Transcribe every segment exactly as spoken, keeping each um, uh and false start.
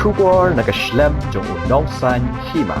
Khubor na ka shlem jong u nongsaiñ hima.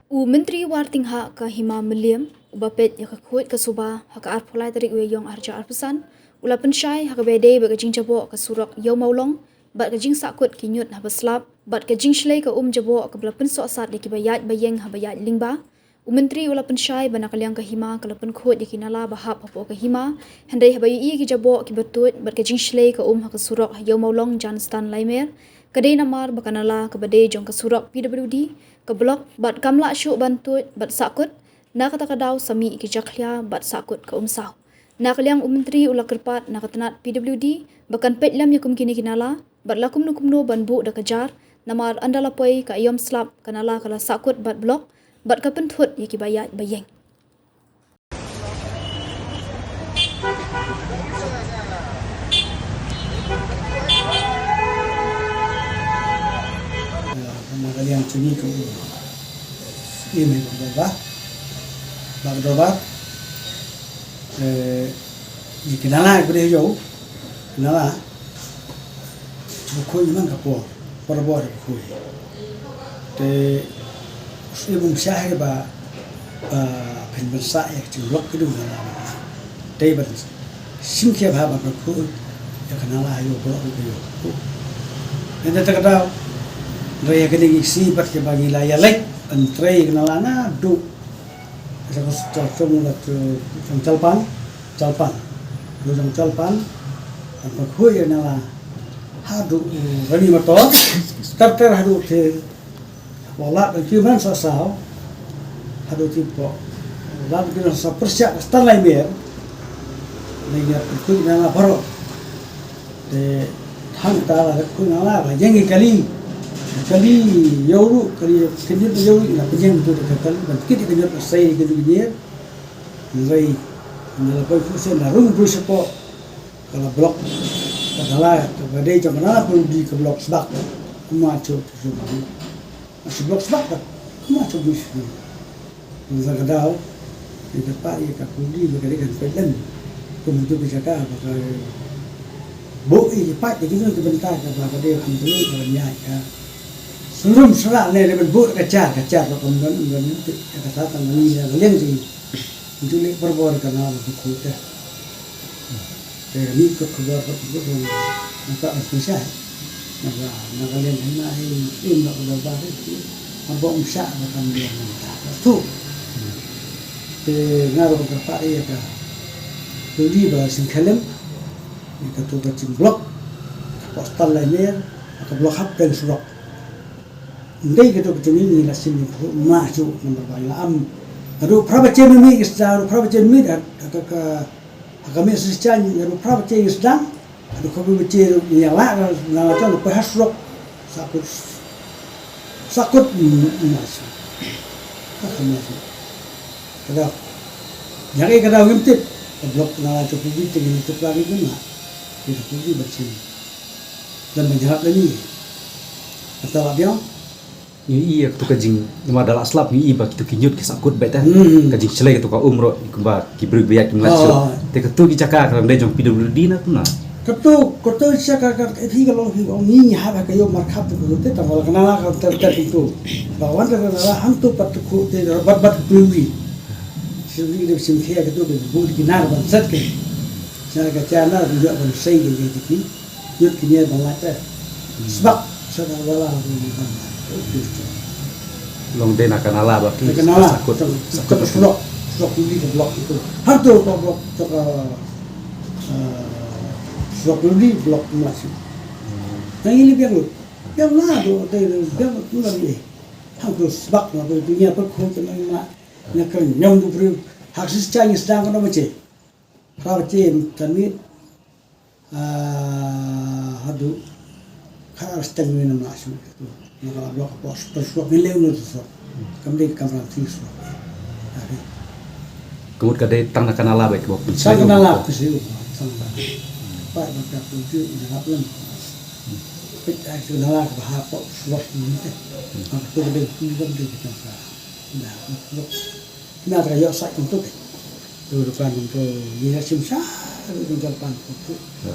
U Myntri Wartinghah ka Hima Mylliem, uba peit ïa ka khuid ka suba, ha ka arphew lai tarik u Ïaïong arhajar arphew san, u la pynshai ha kaba ïadei bad ka jingjaboh ka surok Ïew Mawlong, bad ka jingsahkut ki ñiut haba slap, bad ka jingshlei ka um jaboh kaba la pynsohsat ïa kiba ïaid ba ïeng haba ïaid lyngba. U Myntri u la pynshai ba na ka liang ka hima ka la pynkhuid ïa ki nala ba hap hapoh ka hima, hynrei haba ïohi ïa ki jaboh kiba tuid bad ka jingshlei ka um ha ka surok ha Ïew Mawlong Jan Stan Laimer, ka dei namar ba ka nala kaba dei jong ka surok P W D ka block bad kam lah shuh ban tuid bad sahkut, na kata ka daw sa mih ïa ki jakhlia bad sahkut ka um saw. Na ka liang u Myntri u la kyrpad na ka tnat P W D ba kan peit lem ïa kum kine ki nala, bad la kumno kumno ban buh da ka jar, namar ynda la poi ka aïom slap ka nala ka la sahkut bad block, bad ka pynthut ïa kiba ïaid ba ïeng. Na ka liang jong ngi kum u Syiem Bah Dorbar, Bah Dorbar, eh, ïa ki nala kiba dei ha ïew, ki nala, kiba khuid man ka por, por ba dei ba khuid. Te u Syiem um shah hi ba, ba phin ban sah ïa ka jingblock ki dei u nala. Te ban shim khia bha ba ka khuid ïa ka nala ha ïew, block ïa ka ïew. Hynda kata ka daw, hynrei ïa kane ngi sngew pat kiba ngi la ïaleit ban trei ïa ka nala naduh Jong, jong, jong, jong Jalpan, Jalpan. Jong, jong Jalpan, ban pynkhuid ïa nala haduh u Rani Mator, ter ter haduh te, wat la ban kiew man sa saw, haduh te pok, la ban kiew man sa saw pyrshah Stanley Mer, ngi ïa pynkhuid ïa nala baroh. Te hangta la dep khuid nala, la ïeng ki kali. Kali ïew ruh, kali kyndiat ïew ruh, la pynïeng tu da ka kali, ban kit ïa ka ñiut, la sei ïa ka ñiut. Hynrei, hynda la poi phuh sien, la rung briew shapoh, ka la block, ka nala, ka dei jong ka nala pynlong ka block sbak, kumba shu, shu, shu block sbak, kumba shu briew shu. Ngan sa ka daw, ngan kyrpad ïa ka puli ba ka dei kan peit lem. Kum tu ka jaka ba ka buh ïa ki paip, ïa ki tu ki bynta kaba ka dei kham telu ka ban ïaid ka. Shlur shlur ne dei ban buh ka jar, ka jar ba kum don, don ïa ka ta tang ni ïa ka liang jong ngi. Ngi tu leh perbor ka na ba ka khu te. Te kane ka khubor ka khubor ka nang ka nang pynshai. Nang ka, nang ka liang hynrei im nang ka ba ba te. Nang ba um shah ba kan liang nang ta. Tu. Te nga ruh ka pat ïa ka. Tu di ba sing khalem. Ïa ka tu ka jing block. Ka postal liner. Ka block hap peng surok. Ndei ka tu ka tu ni la sim ni phu ma chu number ba la am. Ka tu phra ba chen mi ki sta, phra ba chen mi da ka ka Ha ka mih sa shisha ngi ruh phra baje ngi sdang. Haduh kaba baje ruh ngi ïa lah na la jong poi ha surok. Sakut. Sakut, mm, mm, mas. Ha ka mas. Ka daw. Ïa ka daw ngim tip. Ka block na la jong phi te ngim tip lagi ngim lah. Kita phi ban sini. Dan ban ïarap lagi. Kata la biang. Ngi ïohi ïa katu ka jing, namar da la slap ngi ïohi ba kitu ki ñiut ki sahkut beit te. Hmm. Ka jingshlei katu ka um ruh, kumba ki briew ba ïaid kim lait shuh. Oh. Te katu ki jaka ka dang dei jong P W D na tu na. Katu, katu jaka ka, ka phi ka long phi ka ong ngi ngi hap ha ka ïew markhap tu katu te tang wala ka nala ka ter ter tu. Ba wan ka nala hangtu pat tu khu te bad bad P W D. Shu ri de sim khia katu ka bu ki nar ban set ke. Sa ka cha nar ban ïoh ban sei ke ke ki. Ñiut ki ñier ba lait te. Sbak, sa da wala ha bu ni ban lait. Long dei na ka nala ba ki. Ka nala, sahkut, sahkut, sahkut surok, surok puli ka block itu. Har tu ka block, tu ka, eh, surok puli block masih. Hmm. Na ini biang lu. Biang na tu, te biang tu na ni. Hang tu sbak na tu, dunia per khun tu na, na ka nyong tu beri. Hak sis cha ni sedang ka na bache. Phra bache kan mit. Ah, haduh. Kha ar steng ni nam la shu tu. Ni ka la block pos, pos block ni leu ni tu so. Kam dei kam ran ti so. Ari. Ka mut ka dei tang na ka nala beit ka bok. Tang na ka nala, pynshai. Pynshai u, tang na. Pat ba ka pynshai u, ni hap lem. Peit ai tu nala ka ba hap pos block ni te. Ka tu ka dei tu kam dei ka tang ka. Dah, block. Kine ta ka ïoh sait kumtu te. Tu rupan kumtu, ïa shim sha ruh jong Jalpan kumtu. Ya.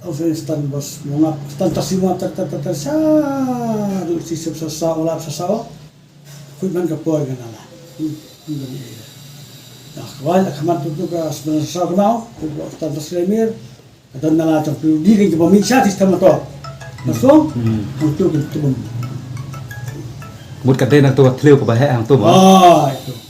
Ong sa stan bos mongap stan taksi mongap tar tar tar tar sa du si sep sa sa olap sa sa o. Kuit man ka poi ka nala. Hmm, hmm, hmm. Dah kwai la khamat tu tu ka sebenarnya sa sa kenau. Tu stan taksi lemir. Ka don nala jong tu di kan jong mi sa sistem motor. Langsung. Hmm. Hang tu kan tu bom. Mut ka den hang tu ka thliew ka ba heh hang tu ma. Ah, itu.